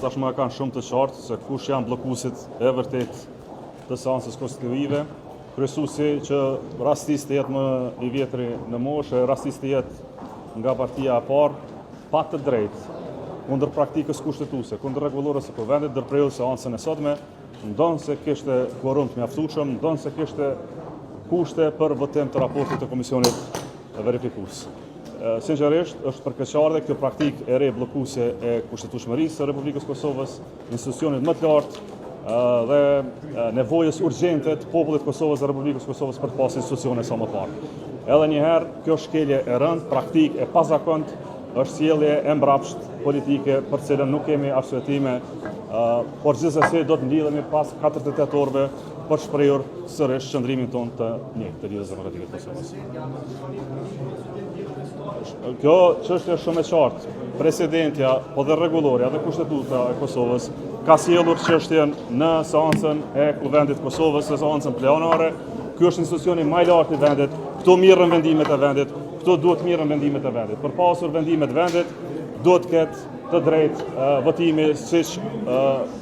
tashmë e kanë shumë të qartë se kush janë bllokuesit e vërtetë të seancës konstituive. Kryesuesi që rastis të jetë më i vjetri në moshë, rastis të jetë nga partia e parë, pa të drejtë, kundër praktikës kushtetuese, kundër rregullores së Kuvendit, ndërpreu seancën e sotme, ndonëse kishte kuorum të mjaftueshëm, ndonëse kishte kushte për votim të raportit të komisionit verifikues. Sinqerisht, është për keqardhje kjo praktikë e re bllokuese e kushtetueshmërisë së Republikës Kosovës, institucionit më të lartë dhe nevojës urgjente të popullit të Kosovës dhe Republikës Kosovës për të pasur institucione sa më parë. Edhe një herë, kjo shkelje e rëndë, praktikë e pazakontë, është sjellje e mbrapsht politike për të cilën nuk kemi arsyetime, por gjithsesi do të mblidhemi pas 48 orëve për shprehur sërish qëndrimin tonë të njëjtë të Lidhjes Demokratike të Kosovës. Kjo çështje është shumë e qartë. Presidentja, po dhe rregullorja dhe kushtetuta e Kosovës ka sjellur çështjen në seancën e Kuvendit të Kosovës, në seancën plenare. Ky është institucioni më i lartë i vendit. Këtu mirren vendimet e vendit, këtu duhet mirren vendimet e vendit. Për pasur vendimet e vendit, duhet të ketë të drejtë votimi siç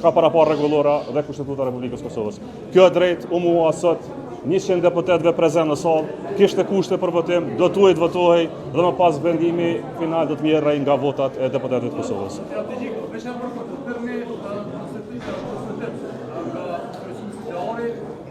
ka paraparë rregullora dhe Kushtetuta e Republikës së Kosovës. Kjo e drejtë u mohua sot 100 deputetëve prezent në sallë, kishte kushte për votim, do të duhej të votohej dhe më pas vendimi final do të merrej nga votat e deputetëve të Kosovës.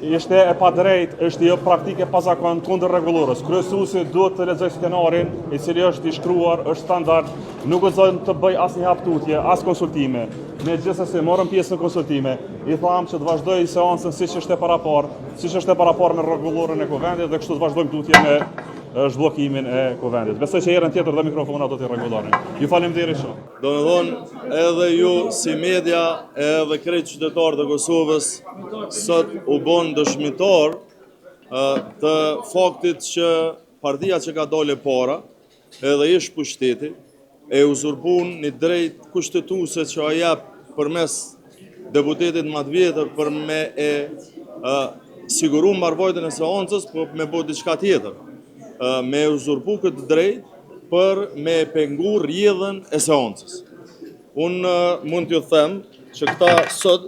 Ishte e padrejtë, është jo praktikë e pazakontë kundër rregullores. Kryesuesi duhet të lexojë skenarin, i cili është i shkruar, është standard, nuk guxon të bëjë asnjë hap tutje, as konsultime. Ne gjithsesi morëm pjesë në konsultime, i thamë që të vazhdojë seancën siç është e paraparë, siç është e paraparë me rregulloren e Kuvendit dhe kështu të vazhdojmë tutje me zhbllokimin e Kuvendit. Besoj që herën tjetër dhe mikrofonat do t'i rregulloni. Ju faleminderit shumë. Domethonë, edhe ju si media edhe krejt qytetarët e Kosovës sot u bon dëshmitar të faktit që partia që ka dalë e para, edhe ish pushteti, e uzurpun një drejt kushtetuese që a jep përmes deputetit ma të vjetër për me e siguru mbarëvajtjen e seancës, po me bo diçka tjetër. Me e uzurpu këtë drejt për me e pengu rrjedhën e seancës. Unë mund t'ju them që këta sot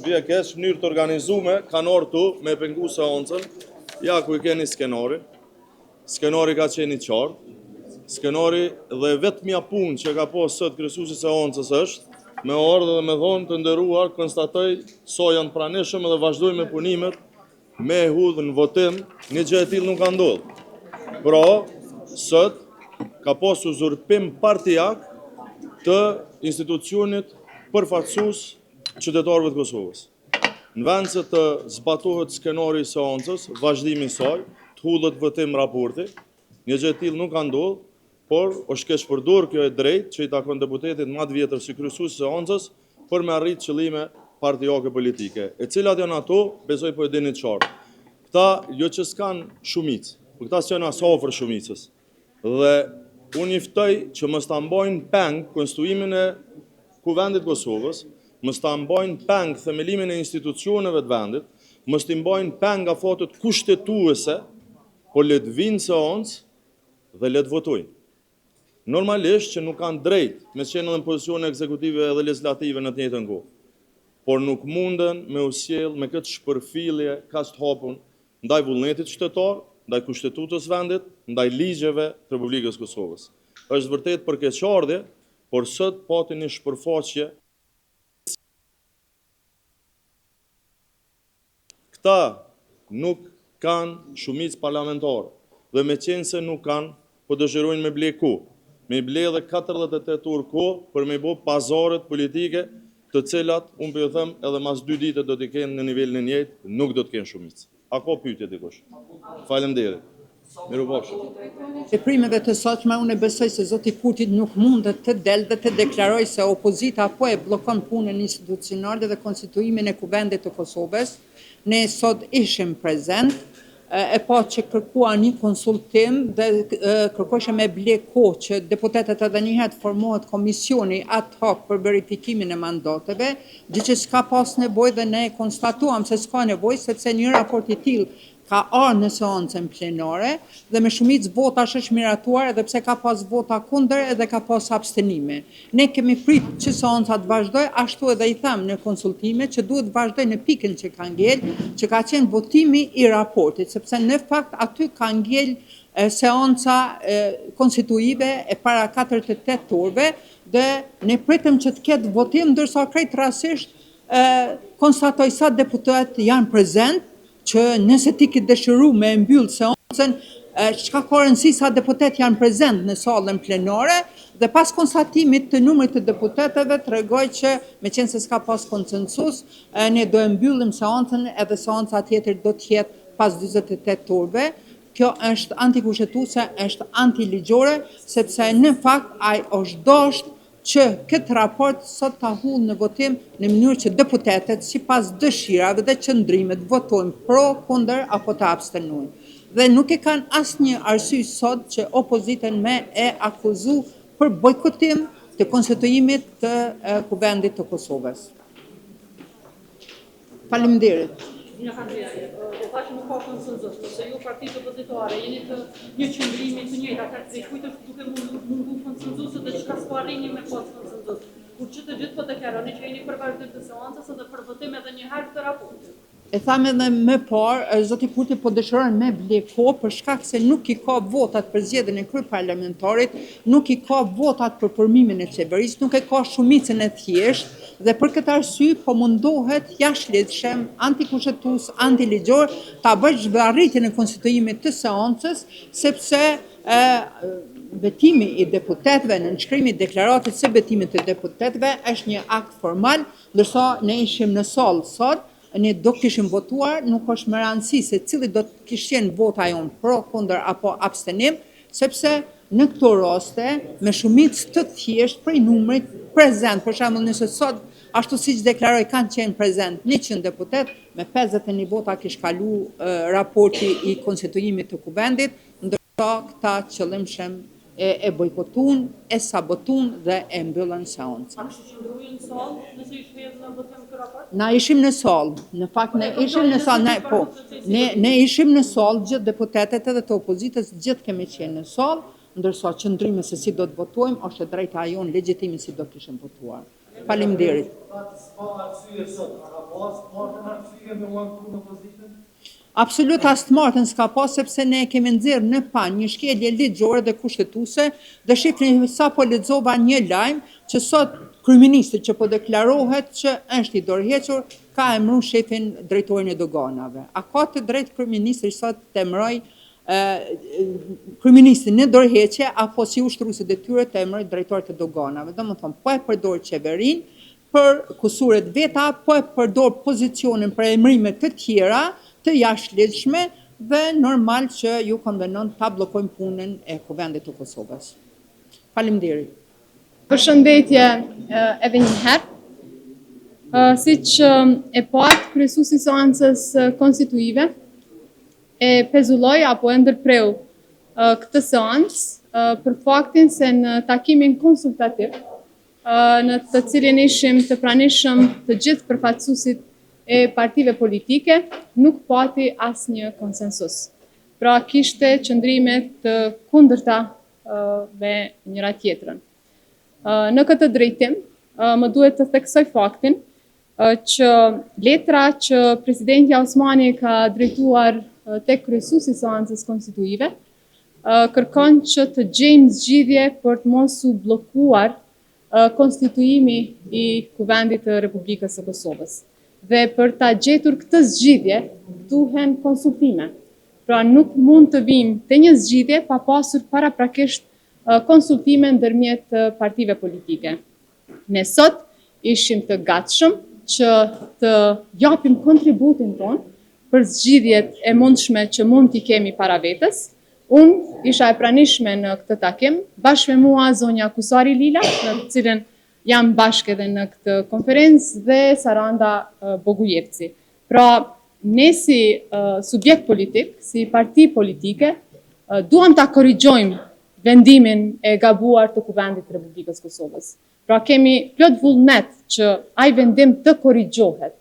vjen keq në mënyrë të organizume kanë ardhur këtu me e pengu seancën. Ja ku i keni skenarin. Skenari ka qenë i qartë. Skenari dhe e vetmja punë që ka pas sot kryesuesi i seancës është me ardhë dhe me thonë të nderuar, konstatoj sa janë të pranishëm dhe vazhdojmë me punimet me e hudhë në votim, një gjë e tillë nuk ka ndodhë. Pra, sot ka pas uzurpim partiak të institucionit përfaqësues qytetarëve të Kosovës. Në vend se të zbatohet skenari i seancës, vazhdimi i saj, të hudhet votim raporti, një gjë e tillë nuk ka ndodhur, por është keqpërdorur kjo e drejtë që i takon deputetit ma të vjetër si kryesues i seancës për me arrit qëllime partiake politike. E cilat janë ato, besoj po e dini qartë. Këta jo që s'kanë shumicë, por këta s'janë as afër shumicës. Dhe unë i ftoj që mos ta mbajnë peng konstituimin e Kuvendit të Kosovës, mos ta mbajnë peng themelimin e institucioneve të vendit, mos t'i mbajnë peng afatet kushtetuese, por le të vinë në seancë dhe le të votojnë. Normalisht që nuk kanë drejt me qenë edhe në pozicione ekzekutive edhe legjislative në të njëjtën kohë, por nuk munden me u sjell me këtë shpërfillje kaq të hapun ndaj vullnetit qytetar, ndaj kushtetutës vendit, ndaj ligjeve të Republikës së Kosovës. Është vërtet për keqardhje, por sot pati një shpërfaqje. Këta nuk kanë shumicë parlamentare dhe meqenëse nuk kanë, po dëshirojnë me ble kohë. Me i ble edhe 48 orë kohë për me i bo pazaret politike, të cilat, unë po ju them, edhe mas dy dite do t'i kenë në nivelin e njëjtë, nuk do të kenë shumicë. A ka pyetje dikush? Faleminderit. Mirupafshim. Veprimeve të sotme unë besoj se zoti Kurti nuk mundet të del dhe të deklarojë se opozita po e bllokon punën institucionale dhe konstituimin e Kuvendit të Kosovës. Ne sot ishim prezent, e pa që kërkua një konsultim dhe kërkojshe me ble kohë që deputetët edhe njëherë të formohet komisioni ad hoc për verifikimin e mandateve, gjë që s'ka pas nevojë dhe ne e konstatuam se s'ka nevojë sepse një raport i tillë. ka ardhur në seancën plenare dhe me shumicë votash është miratuar edhe pse ka pas vota kundër edhe ka pas abstenime. Ne kemi prit që seanca të vazhdojë, ashtu edhe i thamë në konsultime që duhet të vazhdojë në pikën që ka ngel, që ka qenë votimi i raportit, sepse në fakt aty ka ngel seanca konstituive e para 48 orëve dhe ne pritëm që të ketë votim, ndërsa krejt rastësisht konstatoj sa deputetë janë prezent, që nëse ti ke dëshiru me e mbyll seancën, çka ka rëndësi sa deputetë janë prezent në sallën plenare dhe pas konstatimit të numrit të deputetëve tregoi që meqenëse s'ka pas konsensus, ne do e mbyllim seancën edhe seanca tjetër do të jetë pas 48 orëve. Kjo është antikushtetuese, është antiligjore, sepse në fakt ai është dashtë që këtë raport sot ta hudhë në votim në mënyrë që deputetët sipas dëshirave dhe qëndrimit votojnë pro, kundër apo të abstenojnë. Dhe nuk e kanë asnjë arsye sot që opozitën me e akuzu për bojkotim të konstituimit të Kuvendit të Kosovës. Faleminderit. Zonja Kadrijaj, u tha që nuk ka konsensus, nëse ju partitë opozitare jeni të një qëndrimi të njëjtë, atëherë prej kujt është duke mungu konsensusi dhe çka s'po arrini me pas konsensus? Kur që të gjithë po deklaroni që jeni për vazhdim të seancës edhe për votim edhe një herë të raportit. E thamë edhe më parë, zoti Kurti po dëshiron me ble kohë për shkak se nuk i ka votat për zgjedhjen e kryeparlamentarit, nuk i ka votat për formimin e qeverisë, nuk e ka shumicën e thjeshtë dhe për këtë arsye po mundohet jashtëligjshëm, antikushtetues, antiligjor ta bëjë zvarritjen e konstituimit të seancës, sepse e, betimi i deputetëve, nënshkrimi i deklaratës së betimit të deputetëve është një akt formal, ndërsa ne ishim në sallë sot, ne do kishim votuar, nuk është me rëndësi se cili do të kish qenë vota jonë pro, kundër apo abstenim, sepse në këto raste me shumicë të thjeshtë prej numrit prezent, për shembull nëse sot ashtu siç deklaroi kanë qenë prezent 100 deputet, me 51 vota kish kalu raporti i konstituimit të kuvendit, ndërsa këta qëllimshëm e, e bojkotun, e sabotun dhe e mbyllën seancën. A kishit qëndru ju në sallë nëse ish hedhë në votim ky raport? Na ishim në sallë, në fakt ne ishim në sallë, ne, po, ne, ne ishim në sallë, gjithë deputetët edhe të opozitës, gjithë kemi qenë në sallë, ndërsa qëndrimi se si do të votojmë, është e drejta jonë legjitime si do kishim votuar. Faleminderit. S'ka arsye sot, a ka pas të martën arsye me u anku në opozitën? Absolut as të martën s'ka pas, sepse ne kemi nxjerrë në pah një shkelje ligjore dhe kushtetuese dhe shifni sa po lexova një lajm që sot kryeministri që po deklarohet që është i dorëhequr ka emëruar shefin drejtorin e doganave. A ka të drejtë kryeministri sot të emëroj kryeministri në dorëheqje apo si ushtrues i detyrës të emëroj drejtor të doganave? Domethënë po e përdor qeverinë për kusuret veta, po e përdor pozicionin për emërime të tjera të jashtëligjshme dhe normal që ju konvenon ta bllokojmë punën e Kuvendit të Kosovës. Faleminderit. Përshëndetje edhe një herë. Siç e patë, kryesuesi i seancës konstituive e pezulloi apo e ndërpreu këtë seancë për faktin se në takimin konsultativ në të cilin ishim të pranishëm të gjithë përfaqësuesit e partive politike, nuk pati asnjë konsensus. Pra kishte qëndrime të kundërta me njëra tjetrën. Në këtë drejtim, më duhet të theksoj faktin që letra që presidentja Osmani ka drejtuar tek kryesuesi i seancës konstituive, kërkon që të gjejmë zgjidhje për të mos u bllokuar konstituimi i Kuvendit të Republikës së Kosovës. Dhe për ta gjetur këtë zgjidhje duhen konsultime. Pra nuk mund të vijmë te një zgjidhje pa pasur paraprakisht konsultime ndërmjet partive politike. Ne sot ishim të gatshëm që të japim kontributin tonë për zgjidhjet e mundshme që mund t'i kemi para vetes. Unë isha e pranishme në këtë takim, bashkë me mua zonja Kusari Lila, në të cilën jam bashkë edhe në këtë konferencë dhe Saranda Bogujevci. Pra, ne si subjekt politik, si parti politike, duam ta korrigjojmë vendimin e gabuar të Kuvendit të Republikës Kosovës. Pra kemi plot vullnet që ai vendim të korrigjohet,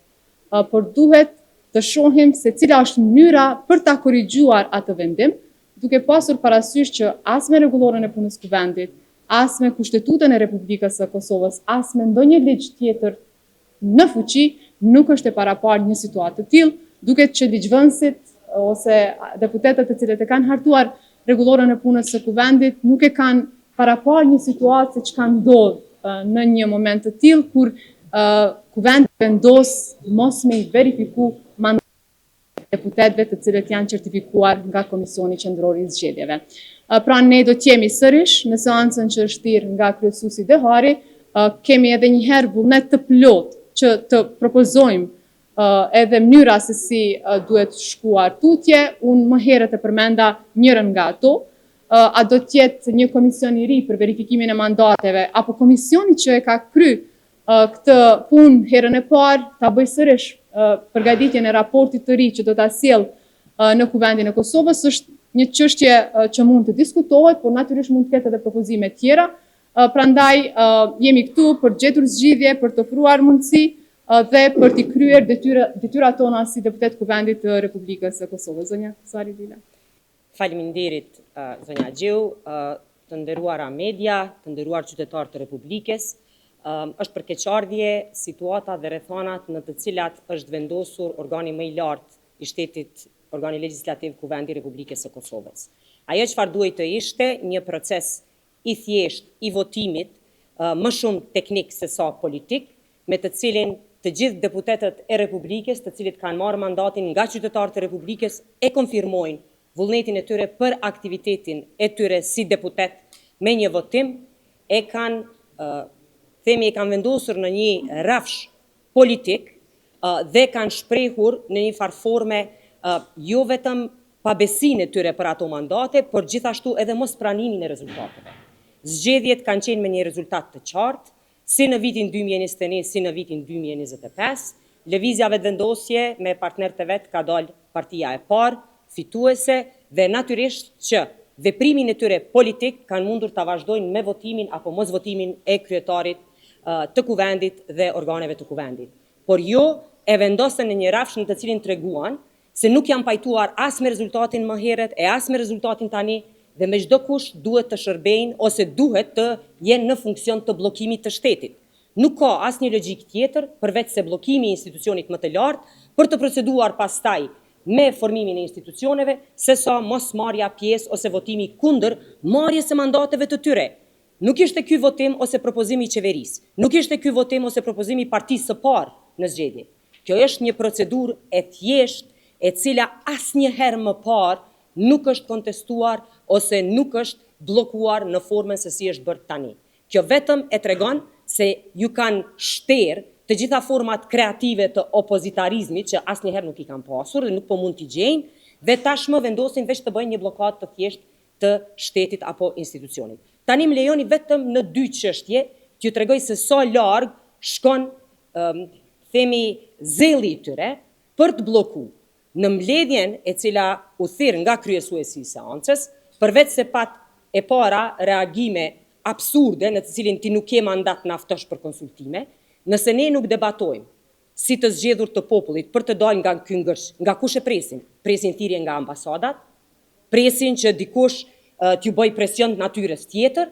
por duhet të shohim se cila është mënyra për ta korrigjuar atë vendim, duke pasur parasysh që as me rregulloren e punës Kuvendit, as me Kushtetutën e Republikës së Kosovës, as me ndonjë ligj tjetër në fuqi, nuk është e paraparë një situatë të tillë, duket që ligjvënësit ose deputetët të cilët e kanë hartuar rregulloren e punës së Kuvendit nuk e kanë paraparë një situatë se çka ndodh në një moment të tillë kur Kuvendi vendos mos me i verifiku mandatet e deputetëve të cilët janë certifikuar nga Komisioni Qendror i Zgjedhjeve. Pra ne do të jemi sërish në seancën që është thirrë nga kryesuesi Dehari, kemi edhe një herë vullnet të plotë që të propozojmë edhe mënyra se si duhet shkuar tutje. Unë më herët e përmenda njërën nga ato. A do të jetë një komision i ri për verifikimin e mandateve apo komisioni që e ka kry këtë punë herën e parë ta bëjë sërish përgatitjen e raportit të ri që do ta sjellë në Kuvendin e Kosovës është një çështje që mund të diskutohet, por natyrisht mund të ketë edhe propozime tjera. Prandaj jemi këtu për të gjetur zgjidhje, për të ofruar mundësi dhe për t'i kryer detyra, detyrat tona si deputet Kuvendit të Republikës së Kosovës. Zonja Kusari Lila. Faleminderit, zonja Haxhiu, të nderuara media, të nderuar qytetarë të Republikës. Është për keqardhje situata dhe rrethanat në të cilat është vendosur organi më i lartë i shtetit, organi legjislativ Kuvendi i Republikës së Kosovës. Ajo çfarë duhej të ishte një proces i thjeshtë i votimit, më shumë teknik se sa politik, me të cilin të gjithë deputetët e Republikës, të cilët kanë marrë mandatin nga qytetarët e Republikës, e konfirmojnë vullnetin e tyre për aktivitetin e tyre si deputet me një votim, e kanë, themi, e kanë vendosur në një rrafsh politik dhe kanë shprehur në një farë forme jo vetëm pabesinë e tyre për ato mandate, por gjithashtu edhe mospranimin e rezultateve. Zgjedhjet kanë qenë me një rezultat të qartë, si në vitin 2021, si në vitin 2025. Lëvizja Vetëvendosje me partnerët e vet ka dalë partia e parë, fituese dhe natyrisht që veprimin e tyre politik kanë mundur ta vazhdojnë me votimin apo mosvotimin e kryetarit të Kuvendit dhe organeve të Kuvendit. Por jo e vendosën në një rrafsh në të cilin treguan se nuk janë pajtuar as me rezultatin më herët e as me rezultatin tani dhe me çdo kusht duhet të shërbejnë ose duhet të jenë në funksion të bllokimit të shtetit. Nuk ka asnjë logjikë tjetër përveç se bllokimi i institucionit më të lartë për të proceduar pastaj me formimin e institucioneve, se sa mosmarrja pjesë ose votimi kundër marrjes së mandateve të tyre. Nuk ishte ky votim ose propozim i qeverisë, nuk ishte ky votim ose propozim i partisë së parë në zgjedhje. Kjo është një procedurë e thjeshtë e cila asnjëherë më parë nuk është kontestuar ose nuk është bllokuar në formën se si është bërë tani. Kjo vetëm e tregon se ju kanë shterë të gjitha format kreative të opozitarizmit që asnjëherë nuk i kanë pasur dhe nuk po mund t'i gjejnë dhe tashmë vendosin veç të bëjnë një bllokadë të thjeshtë të shtetit apo institucionit. Tani më lejoni vetëm në dy çështje t'ju tregoj se sa larg shkon themi zelli i tyre për të blloku në mbledhjen e cila u thirr nga kryesuesi i seancës, përveç se pat e para reagime absurde në të cilin ti nuk ke mandat na ftosh për konsultime, nëse ne nuk debatojmë si të zgjedhur të popullit për të dalë nga ky ngërç, nga kush e presin? Presin thirrje nga ambasadat? Presin që dikush t'ju bëjë presion të natyrës tjetër?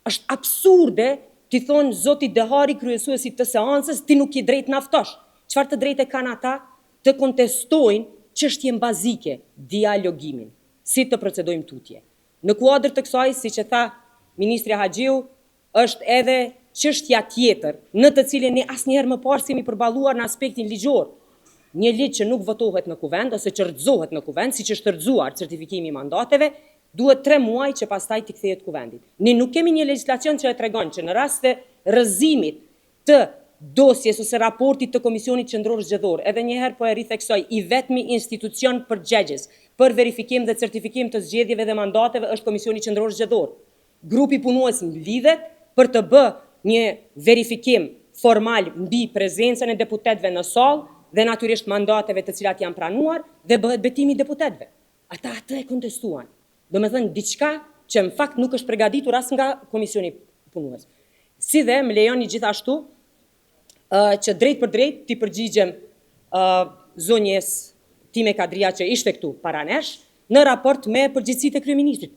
Është absurde t'i thonë zoti Dehari kryesuesit të seancës ti nuk ke drejtë na ftosh. Çfarë të drejte kanë ata të kontestojnë çështjen bazike, dialogimin, si të procedojmë tutje. Në kuadër të kësaj, siç e tha ministrja Haxhiu, është edhe çështja tjetër, në të cilën ne asnjëherë më parë s'jemi përballuar në aspektin ligjor. Një ligj që nuk votohet në Kuvend ose që rrëzohet në Kuvend, siç është rrëzuar certifikimi i mandateve, duhet 3 muaj që pastaj t'i kthehet Kuvendit. Ne nuk kemi një legjislacion që e tregon që në rast të rrëzimit të dosjes ose raportit të Komisionit Qendror Zgjedhor, edhe një herë po e ritheksoj, i vetmi institucion përgjegjës për verifikim dhe certifikim të zgjedhjeve dhe mandateve është Komisioni Qendror Zgjedhor. Grupi punues mblidhet për të bë një verifikim formal mbi prezencën e deputetëve në sallë dhe natyrisht mandateve të cilat janë pranuar dhe bëhet betimi i deputetëve. Ata atë e kontestuan. Do me thënë diçka që në fakt nuk është përgatitur as nga Komisioni Punues. Si dhe më lejoni gjithashtu që drejt për drejt t'i përgjigjem. zonjës Time Kadrija që ishte këtu para nesh, në raport me përgjegjësitë e kryeministrit.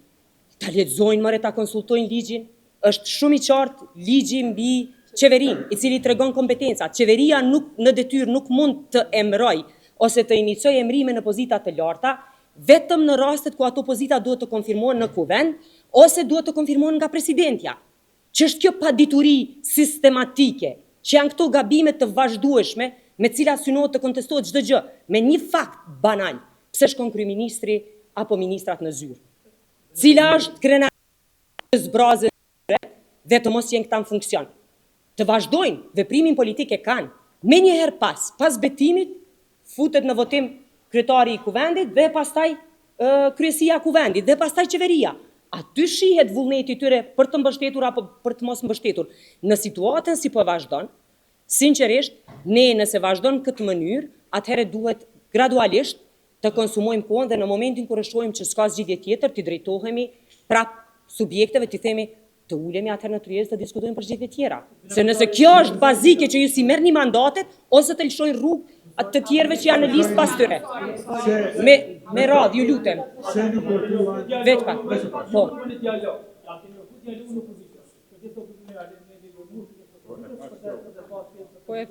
Ta lexojnë more, ta konsultojnë ligjin, është shumë i qartë ligji mbi qeverinë, i cili tregon kompetencat. Qeveria nuk në detyrë nuk mund të emërojë ose të iniciojë emërime në pozita të larta, vetëm në rastet ku ato pozita duhet të konfirmohen në kuvend ose duhet të konfirmohen nga presidentja. Ç'është kjo padituri sistematike? Që janë këto gabime të vazhdueshme me të cilat synohet të kontestohet çdo gjë, me një fakt banal, pse shkon kryeministri apo ministrat në zyrë? Cila është krenaria të zbrazen zyre dhe të mos jenë këta në funksion? Të vazhdojnë, veprimin politik e kanë. Menjëherë pas, pas betimit, futet në votim kryetari i Kuvendit dhe pastaj kryesia e Kuvendit dhe pastaj qeveria. Aty shihet vullneti i tyre për të mbështetur apo për të mos mbështetur. Në situatën si po vazhdon, sinqerisht, ne nëse vazhdon në këtë mënyrë, atëherë duhet gradualisht të konsumojmë kohën dhe në momentin kur e shohim që s'ka zgjidhje tjetër, t'i drejtohemi prap subjekteve, t'i themi të ulemi atëherë në tryezë të diskutojmë për zgjidhje tjera. Se nëse kjo është bazike që ju s'i merrni mandatet ose të lëshojnë rrugë të tjerëve që janë në listë pas tyre. Me me radhë, ju lutem. Veç pak. Po.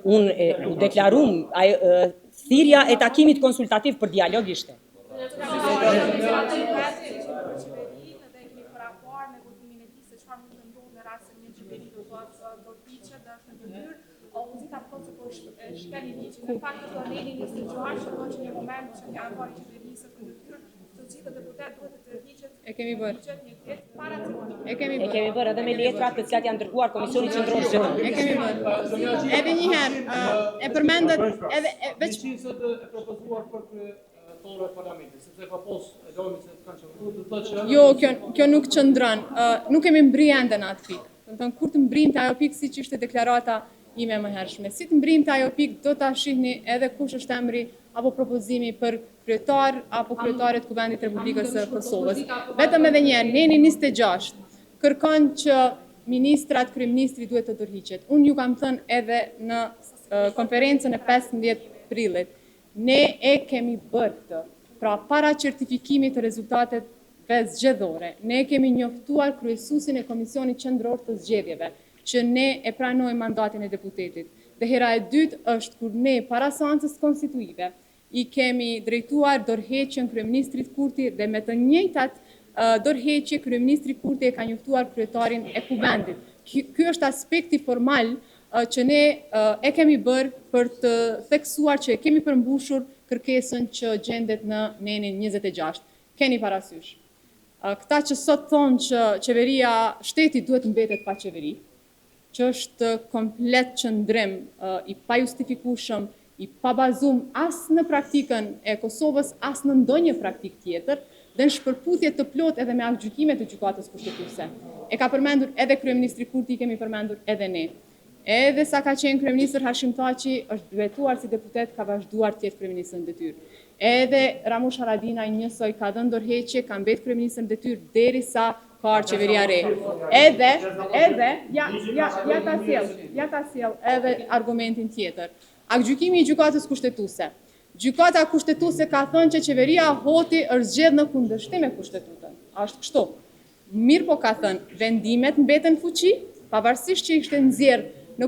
Unë e, u deklarum, thirrja e takimit konsultativ për dialog ishte. Opozita po thotë se po shkelni ligjin. Në fakt është neni 26 që thotë që në moment që një anëtar i qeverisë është në detyrë, të gjithë deputetët duhet të tërhiqet. E kemi bërë. Një ditë para E kemi bërë. E kemi bërë edhe me letra të cilat janë dërguar Komisionit Qendror Zgjedhor. E kemi bërë. Edhe një herë, e përmendët edhe veç sot e propozuar për kryetare e parlamentit, sepse ka pas lajme se kanë qëndruar, do të thotë që Jo, kjo kjo nuk qëndron. Nuk kemi mbri ende në atë pikë. Do të thënë kur të mbrijmë te ajo pikë siç ishte deklarata ime e mëhershme. Si të mbrijmë te ajo pikë do ta shihni edhe kush është emri apo propozimi për kryetar apo kryetare të Kuvendit të Republikës së Kosovës. Vetëm edhe një herë, neni 26 kërkon që ministrat, kryeministri duhet të dorëhiqet. Unë ju kam thënë edhe në konferencën e 15 prillit, ne e kemi bërë këtë. Pra para certifikimit të rezultateve zgjedhore, ne kemi njoftuar kryesuesin e Komisionit Qendror të Zgjedhjeve që ne e pranojmë mandatin e deputetit. Dhe hera e dytë është kur ne para seancës konstituive i kemi drejtuar dorëheqjen kryeministrit Kurti dhe me të njëjtat dorëheqje kryeministri Kurti e ka njoftuar kryetarin e Kuvendit. Ky është aspekti formal që ne e kemi bërë për të theksuar që e kemi përmbushur kërkesën që gjendet në nenin 26. Keni parasysh. Këta që sot thonë që qeveria, shteti duhet të mbetet pa qeveri, që është komplet qëndrim i pajustifikueshëm, i pabazum as në praktikën e Kosovës, as në ndonjë praktikë tjetër, dhe në shpërputhje të plotë edhe me aktgjykimet e Gjykatës Kushtetuese. E ka përmendur edhe kryeministri Kurti, i kemi përmendur edhe ne. Edhe sa ka qenë kryeministër Hashim Thaçi, është betuar si deputet, ka vazhduar të jetë kryeministër në detyrë. Edhe Ramush Haradinaj njësoj ka dhënë dorëheqje, ka mbetë kryeministër në detyrë derisa ka ardhur qeveria e re. Edhe, edhe, ja, ja, ja ta sjell, ja ta sjell edhe argumentin tjetër. Aktgjykimi i Gjykatës Kushtetuese. Gjykata Kushtetuese ka thënë që qeveria Hoti është zgjedhë në kundërshtim me Kushtetutën. A është kështu? Mirëpo ka thënë, vendimet mbeten në fuqi, pavarësisht që ishte nxjerrë në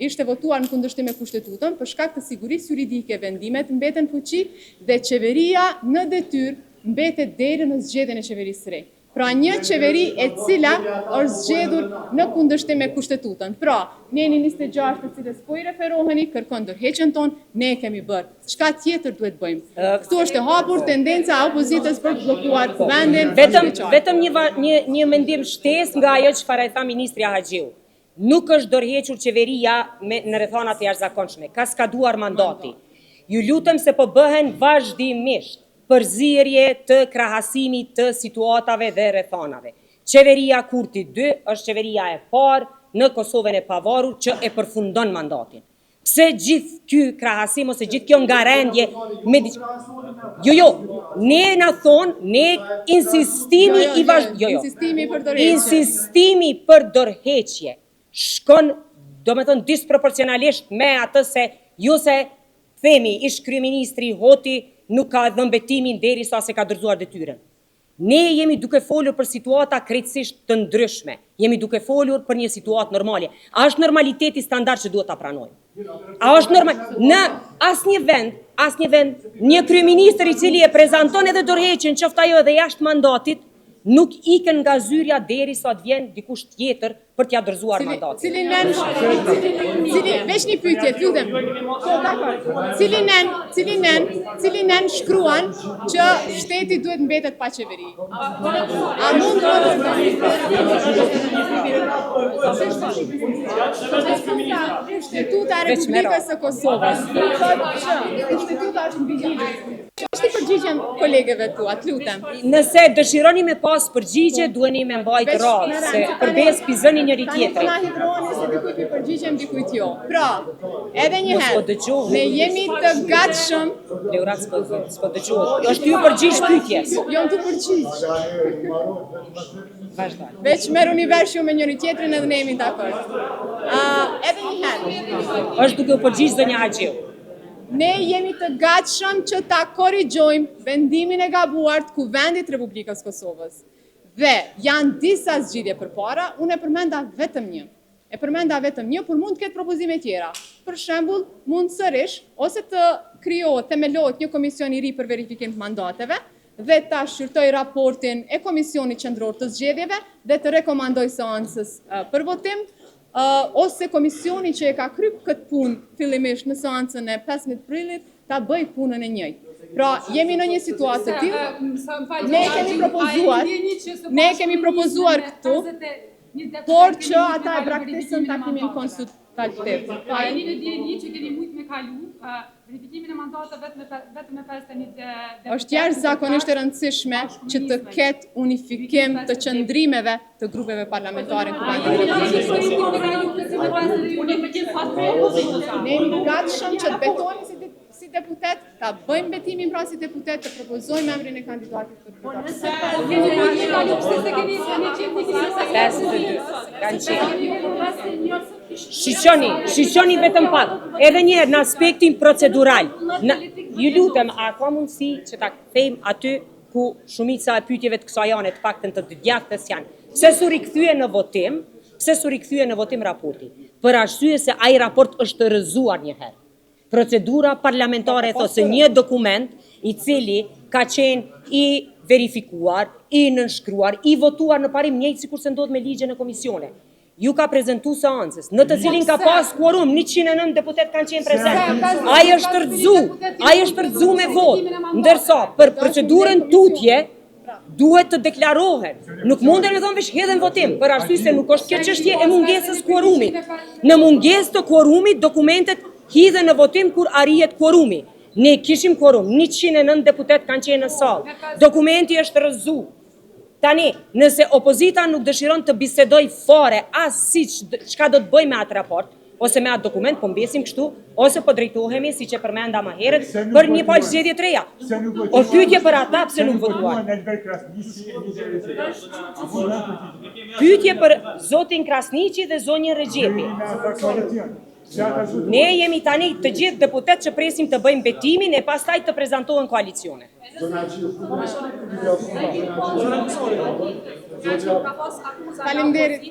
ishte votuar në kundërshtim me Kushtetutën, për shkak të sigurisë juridike vendimet mbeten në fuqi dhe qeveria në detyrë mbetet deri në zgjedhjen e qeverisë së re. Pra një qeveri e cila është zgjedhur në kundërshtim me Kushtetutën. Pra, neni 26 të cilës po i referoheni kërkon dorëheqjen tonë, ne e kemi bërë. Çka tjetër duhet bëjmë? Këtu është e hapur tendenca e opozitës për të bllokuar Kuvendin. Vetëm vetëm një një një mendim shtesë nga ajo çfarë e tha ministrja Haxhiu. Nuk është dorëhequr qeveria me në rrethana të jashtëzakonshme. Ka skaduar mandati. Ju lutem se po bëhen vazhdimisht përzierje të krahasimit të situatave dhe rrethanave. Qeveria Kurti 2 është qeveria e parë në Kosovën e pavarur që e përfundon mandatin. Pse gjithë ky krahasim ose gjithë kjo ngarendje me Jo, jo, ne na thonë, ne insistimi jo, jo, i vazh... Jo, jo. Insistimi për dorëheqje. Insistimi për dorëheqje shkon, domethënë disproporcionalisht me atë se jo se. themi ish-kryeministri Hoti nuk ka dhënë betimin derisa s'e ka dorëzuar detyrën. Ne jemi duke folur për situata krejtësisht të ndryshme. Jemi duke folur për një situatë normale. A është normaliteti standard që duhet ta pranojmë? A është normal? Në asnjë vend, asnjë vend, një kryeministër i cili e prezanton edhe dorëheqjen, qoftë ajo edhe jashtë mandatit, nuk ikën nga zyrja derisa të vjen dikush tjetër për t'ia dorëzuar mandatin. Cili nen, cili, veç një pyetje, të lutem. Po, dakor. Cili nen, cili nen, cili nen shkruan që shteti duhet mbetet pa qeveri? A mund të Kushtetuta e Republikës së Kosovës thotë që Kushtetuta është mbi ligjin. Veç t'i përgjigjem kolegeve tua, të lutem. Nëse dëshironi me pas përgjigje, duheni me mbajt radhë, se për besë p'i zëni njëri tjetrin. Tani po na hidhroheni se dikujt p'i përgjigjem, dikujt jo. Pra, edhe një herë, po ne jemi të gatshëm. Leurat s'po s'po dëgjohet. Është tu iu përgjigj pyetjes. Jam tu përgjigj. Vazhdo. Veç merruni vesh ju me njëri tjetrin edhe ne jemi dakord. Uh, edhe një herë. Është duke u përgjigj zonja Haxhiu. Ne jemi të gatshëm që ta korrigjojmë vendimin e gabuar të Kuvendit të Republikës së Kosovës. Dhe janë disa zgjidhje përpara, unë e përmenda vetëm një. E përmenda vetëm një, por mund të ketë propozime tjera. Për shembull, mund sërish ose të krijohet, themelohet një komision i ri për verifikim të mandateve dhe ta shqyrtojë raportin e Komisionit Qendror të Zgjedhjeve dhe të rekomandojë seancës për votim, ose komisioni që e ka kry këtë punë fillimisht në seancën e 15 prillit ta bëjë punën e njëjtë. Pra, jemi në një situatë të tillë. Ne kemi propozuar, ne kemi propozuar këtu, por që ata e braktisën takimin konsultativ. A jeni në dijeni që keni mujt me kalu verifikimin e mandateve vetëm me vetëm me 51 deputetë? Është jashtëzakonisht e rëndësishme që të ketë unifikim të qëndrimeve të grupeve parlamentare në Kuvendin e Republikës së Kosovës. Ne jemi të gatshëm që të betohemi si si deputet, ta bëjmë betimin pra si deputet, të propozojmë emrin e kandidatit për kryetar. Po kanë qenë. Shiqoni, shiqoni vetëm pak, edhe një herë në aspektin procedural. Në, ju lutem, a ka mundësi që ta kthejmë aty ku shumica e pyetjeve të kësaj ane, të paktën të djathtës janë. Pse s'u rikthye në votim? Pse s'u rikthye në votim raporti? Për arsye se ai raport është rrëzuar një herë. Procedura parlamentare thotë se një dokument i cili ka qenë i verifikuar, i nënshkruar, i votuar në parim njëjtë sikurse ndodh me ligje në komisione. Ju ka prezentu seancës, në të cilin ka pas kuorum, 109 deputet kanë qenë prezent. Ai është rrëzu, ai është rrëzu me votë, ndërsa për procedurën tutje duhet të deklarohen. Nuk munden me thonë veç hedhen votim, për arsye se nuk është kjo çështje e mungesës kuorumit. Në mungesë të kuorumit, dokumentet hidhen në votim kur arrihet kuorumi. Ne kishim kuorum, 109 deputet kanë qenë në sallë. Dokumenti është rrëzu. Tani, nëse opozita nuk dëshiron të bisedojë fare as si çka do të bëjë me atë raport ose me atë dokument, po mbesim kështu ose po drejtohemi, siç e përmenda më herët, për një palë zgjedhje të reja. O pyetje për ata pse nuk votuan. Pyetje për zotin Krasniqi dhe zonjën Rexhepi. Ne jemi tani të gjithë deputetë që presim të bëjmë betimin e pastaj të prezantohen koalicionet. Faleminderit.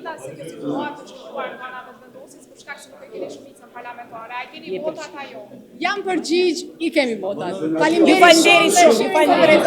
Jam përgjigj, i kemi votat. Faleminderit shumë. Faleminderit.